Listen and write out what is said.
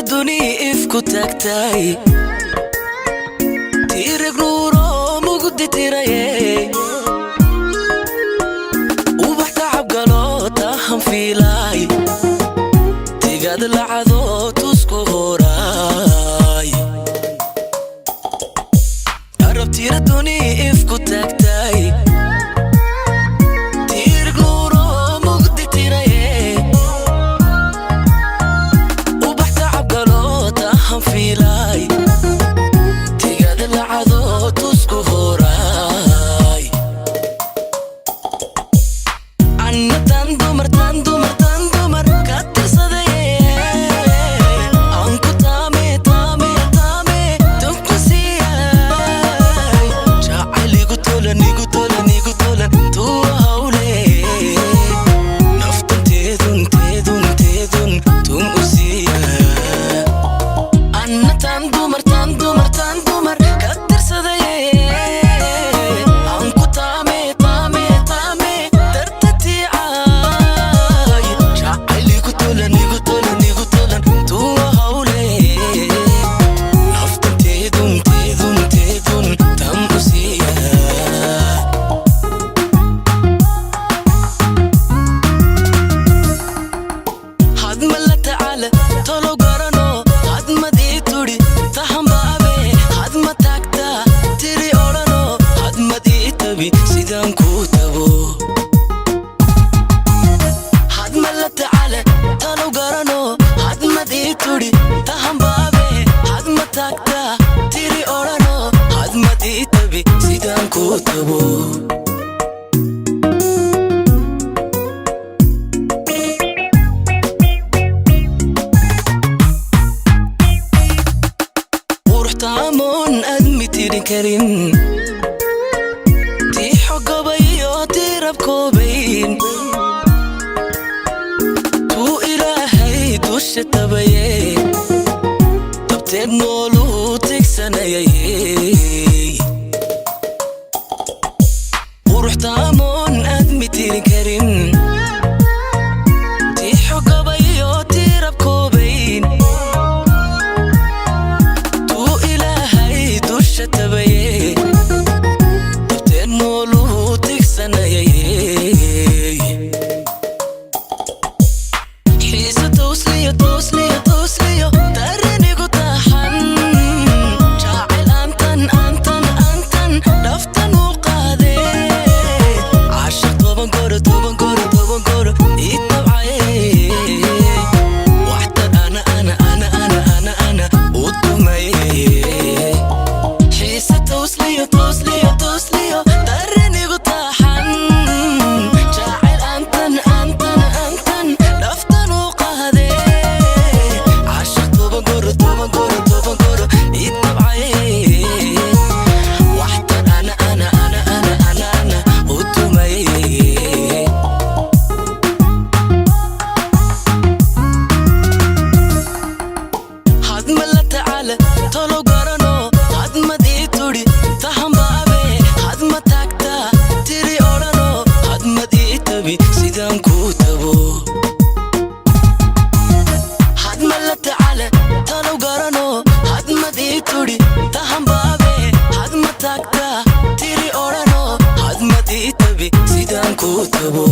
Duni ifku taagtay, tiirag nuuro mugdi tiraye, ubax tacabgalo tahan fiilay, tigad lacado tusku horay. Arabtira duni ifku taagtay, tiirag nuuro mugdi tiraye, ubax tacabgalo tahan fiilay, tigad lacado tusku horay. Annatan dumar, tan dumar, tan dumar ka tirsadaye, anku taame, taame, taame tunku siiyay, jacayl igu tolan, igu tolan, igu tolan tuwa hawle, naftan teedun, teedun, teedun tun u siiya. Annatan dumar, tan dumar, tan dumar ka tirsadaye, anku taame, taame, taame dartatiicay, jacayl igu tolan, igu tolan, igu tolan tuwa hawle, naftan teedun, teedun, teedun tam u siiya. Hadma la tacaala tolo garano, hadmad ii tudhi tahanbaabe, hadma taagtaa tiri odhano, hadmad ii tabi sidaan kuu tabo. Hadma la tacaala talo garano, hadmad ii tudhi tahanbaabe, hadma taagtaa tiri odhano, hadmad ii tabi sidaan kuu tabo. Quruxtaamoon aad mitirin karin, tii xogabayo tii rabkoobayn, tuu Ilaahay dusha tabaye, dabteed nooluu tigsanayay. Quruxtaamoon aad mitirin karin, tii xogabayo tii rabkoobayn, tuu Ilaahay dusha tabaye, dabteed nooluu tigsanayay. Xiise toosliyo, toosliyo, toosliyo darenigu taxan, jacayl antan, antan, antan dhaftan u qaade, cashaq 10 goro, 10 goro, 10 goro ii tabcaye, waxtan ana, ana, ana, ana, ana, ana u tumaye. Xiise toosliyo, toosliyo, toosliyo darenigu taxan, jacayl antan, antan, antan dhaftan u qaade, cashaq 10 goro, 10 goro, 10 goro ii tabcaye, waxtan ana, ana, ana, ana, ana, ana u tumaye. Hadma la tacaala tolo garano, hadmad ii tudhi tahanbaabe, hadma taagtaa tiri odhano, hadmad ii tabi sidaan kuu tabo. Hadma la tacaala talo garano, hadmad ii tudhi tahanbaabe, hadma taagtaa tiri odhano, hadmad ii tabi sidaan kuu tabo.